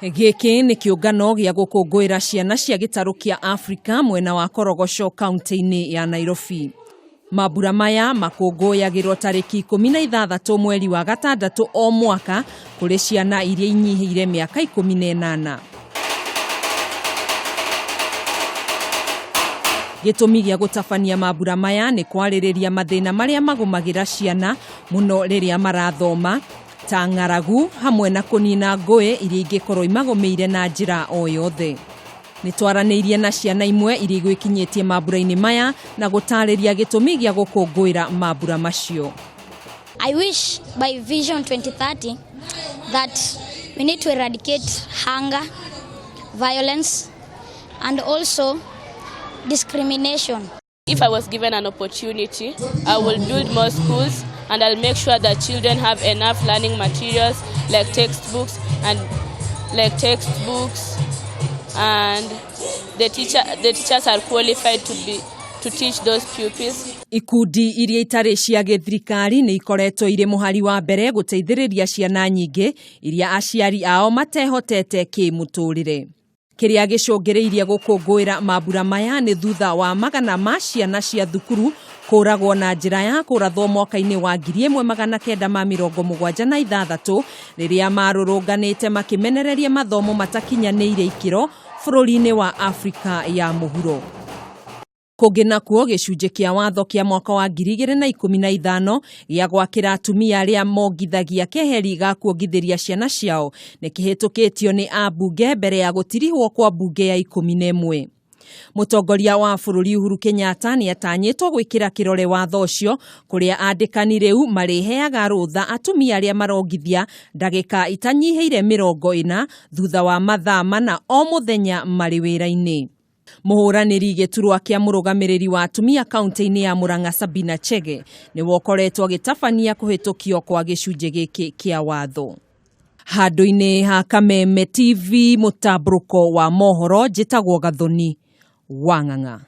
Gĩkĩ nĩ kĩũngano gĩa gũkũngũĩra ciana cia gĩtarũ kĩa Afrika mwena wa Korogocho kaunti-inĩ ya Nairobi. Mambura maya makũngũyagĩrwo tarĩki 16 mweri wa gatandatũ o mwaka kũrĩ ciana iria inyihĩire mĩaka 18. Gĩtũmi gĩa gũtabania mambura maya nĩ kwarĩrĩria mathĩna marĩa magũmagĩra ciana mũno rĩrĩa marathoma ta ng'aragu hamwe na kũnina ngũĩ iria ingĩkorwo imagũmĩire na njĩra o yothe. Nĩ twaranĩirie na ciana imwe iria igwĩkinyĩtie mambura-inĩ maya na gũtarĩria gĩtũmi gĩa gũkũngũĩra mambura macio. I wish by Vision 2030 that we need to eradicate hunger, violence, and also discrimination. If I was given an opportunity, I will build more schools and I'll make sure that children have enough learning materials like textbooks and the teachers are qualified to teach those pupils. Ikundi iria itarĩ cia gĩthirikari nĩ ikoretwo irĩ mũhari wa mbere gũteithĩrĩria ciana nyingĩ iria aciari ao matehotete kĩmũtũrĩre. Kĩrĩa gĩcũngĩrĩirie gũkũngũĩra mambura maya nĩ thutha wa magana ma ciana cia thukuru kũragwo na njĩra ya kũrathwo mwaka-inĩ wa 1976 rĩrĩa marũrũnganĩte makĩmenereria mathomo matakinyanĩire ikĩro bũrũri-inĩ wa Afrika ya mũhuro. Kũngĩ nakuo gĩcunjĩ kĩa watho kĩa mwaka wa 2015 gĩa gwakĩra atumia arĩa mongithagia keheri ga kuongithĩria ciana ciao nĩ kĩhĩtũkĩtio nĩ ambunge mbere ya gũtirihwo kwa mbunge ya 11. Mũtongoria wa bũrũri Uhuru Kenyatta nĩ atanyĩtwo gwĩkĩra kĩrore watho ũcio kũrĩa andĩkani rĩu marĩheaga rũtha atumia arĩa marongithia ndagĩka itanyihĩire 40 thutha wa mathaa 4 o mũthenya marĩ wĩra-inĩ. Mũhũranĩri gĩturwa kĩa mũrũgamĩrĩri wa atumia kaunti-inĩ ya Murang'a Sabina Chege nĩwe ũkoretwo agĩtabania kũhĩtũkio kwa gĩcunjĩ gĩkĩ kĩa watho. Handũ-inĩ ha Kameme TV mũtambũrũko wa mohoro, njĩtagwo Gathoni wa Ng'ang'a.